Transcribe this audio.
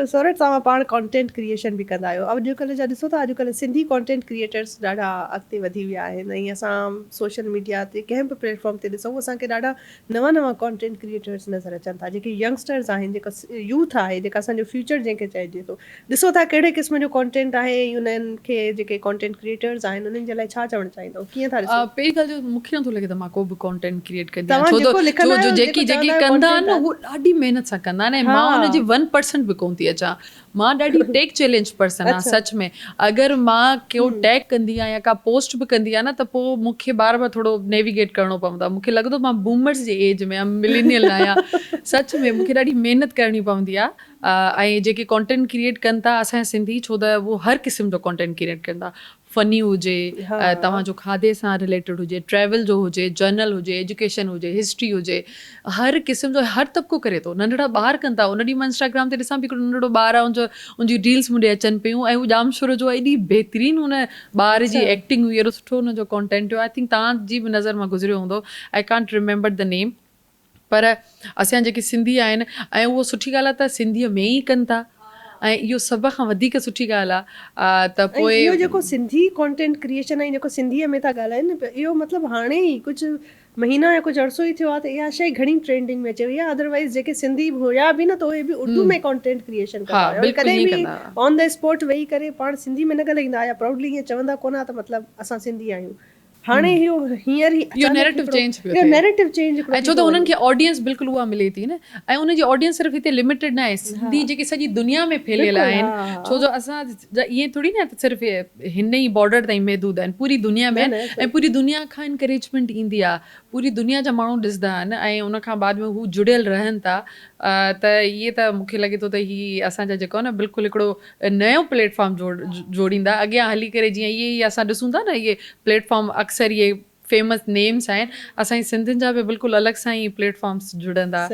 سورٺ توهان پاڻ content creation به ڪندا آهيو اڄڪلهه جا ڏسو ٿا اڄڪلهه سنڌي ڪانٽينٽ ڪريئيٽرس ڏاڍا اڳتي وڌي ويا آهن ۽ اسان سوشل ميڊيا تي ڪنهن به پليٽ فارم تي ڏسون اسان کي ڏاڍا نوان نوان ڪانٽينٽ ڪريئيٽرس نظر اچن ٿا جيڪي ينگسٽرز آهن جيڪا يوٿ آهي جيڪا اسان جو فيوچر جنهن کي چئجي ٿو ڏسو ٿا ڪهڙي قسم جو ڪانٽينٽ آهي ۽ انهن کي جيڪي ڪانٽينٽ ڪريئيٽرز آهن انهن جي لاء ڇا چوڻ چاهيندو ڪيئن ٿا ڏسو؟ پهرين ڳالهه جو مون کي نٿو لڳي ته مان ڪو به ڪانٽينٽ ڪريئيٽ ڪندي آهيان توهان ڇو ته جيڪو لکندا ڇو جو آهيو جيڪي جيڪو جيڪي چوندا آهيو ڪندا آهن ڪانٽينٽ نه آهي. اهو ڏاڍي محنت سان ڪندا آهن ۽ مان ان ها جي ون پرسنٽ به ڪونه ٿي اچان مان ڏاڍي ٽيڪ چئلينج پرسن آهيان اڇا سچ ۾ اگر مان ڪو هم ٽيگ ڪندي آهيان يا ڪا پوسٽ به ڪندي آهيان نه ته پوء مون کي بار بار ٿورو نيويگيٽ ڪرڻو پوندو آهي مون کي لڳندو مان بومرز جي ايج ۾ آهيان ملينيل نه آهيان سچ ۾ مون کي ڏاڍي محنت ڪرڻي پوندي آهي ۽ جيڪي ڪانٽينٽ ڪريئيٽ ڪن ٿا اسان جا سنڌي ڇو ته اهو هر قسم جو ڪانٽينٽ ڪريئيٽ ڪن ٿا فني هجي توهان جو کاڌي سان رليٽيڊ هجي ٽريول جو هجي جنرل هجي ايجوڪيشن هجي هسٽري هجي هر قسم جو هر طبقو ڪري ٿو ننڍڙا ٻار ڪن ٿا ان ڏينهن مان انسٽاگرام تي ڏسان پئي هڪڙو ننڍڙو ٻار آهي ان جو ان جون ريلز مون ڏي اچن پيون ۽ هو ڄامشورو جو آهي ايڏي بهترين ان ٻار جي ايڪٽنگ هئي ايڏو سٺو ان جو ڪانٽينٽ هيو I think توهان جي به نظر مان گذريو هوندو I can't remember the name پر اسان جا جيڪي سنڌي آهن ۽ اهو سٺي ڳالهه آهي ته سنڌيء ۾ ئي ڪن ٿا ۽ اهو سڀ کان وڌيڪ سٺي ڳالهه آهي ته ۽ پوء. اهو جيڪو سنڌي ڪانٽينٽ ڪريئيشن ۽ جيڪو سنڌيء ۾ ٿا ڳالهائين نه پيا اهو مطلب هاڻي ئي ڪجهه مهينا يا ڪجهه عرصو ئي ٿيو آهي ته اها شيء گهڻي ٽرينڊنگ ۾ اچي وئي آهي ادروائيز جيڪي سنڌي هيا به نه ته اهي به اردو ۾ ڪانٽينٽ ڪريئيشن ها ڪندا هيا اهي بلڪل ڪڏهن ائين به ڪندا هئا. آن the spot ويهي ڪري پاڻ سنڌي ۾ نه ڳالهائيندا هئا يا پرائوڊلي ائين چوندا ڪونه هئا ته مطلب اسان سنڌي آهيون هاڻي اهو هينئر ئي اهو اچانڪ نيريٽو هڪڙو چينج پيو اهو ٿئي نيريٽو چينج هڪڙو ۽ ٿي ڇو ٿو ته انهن وڃي. کي آڊينس بلڪل اها ملي ٿي نه ۽ ان جي آڊينس صرف هتي لميٽيڊ نه آهي سنڌي جيڪي سڄي دنيا ۾ ڦهليل بلڪل آهن ها ها ڇو جو اسان جا ائين ٿوري نه ته صرف هن ئي بارڊر تائين محدود آهن پوري دنيا ۾ نه آهن نه ۽ پوري دنيا کان انڪريجمينٽ ايندي آهي پوري دنيا جا ماڻهو ڏسندا آهن ۽ ان کان بعد ۾ هو جڙيل رهن ٿا ته اهي ته مون کي لڳي ٿو ته هي اسان جا جيڪو آهي نه بلڪل هڪڙو نيو پليٽ فارم جوڙيندا اڳيان هلي ڪري جيئن اهي ئي اسان ڏسون ٿا نه اهي پليٽ فارم اڪثر اهي فيمس نيمس آهن اسان جي سنڌين جا به بلڪل الڳ سان ئي پليٽ فارمس جڙندا.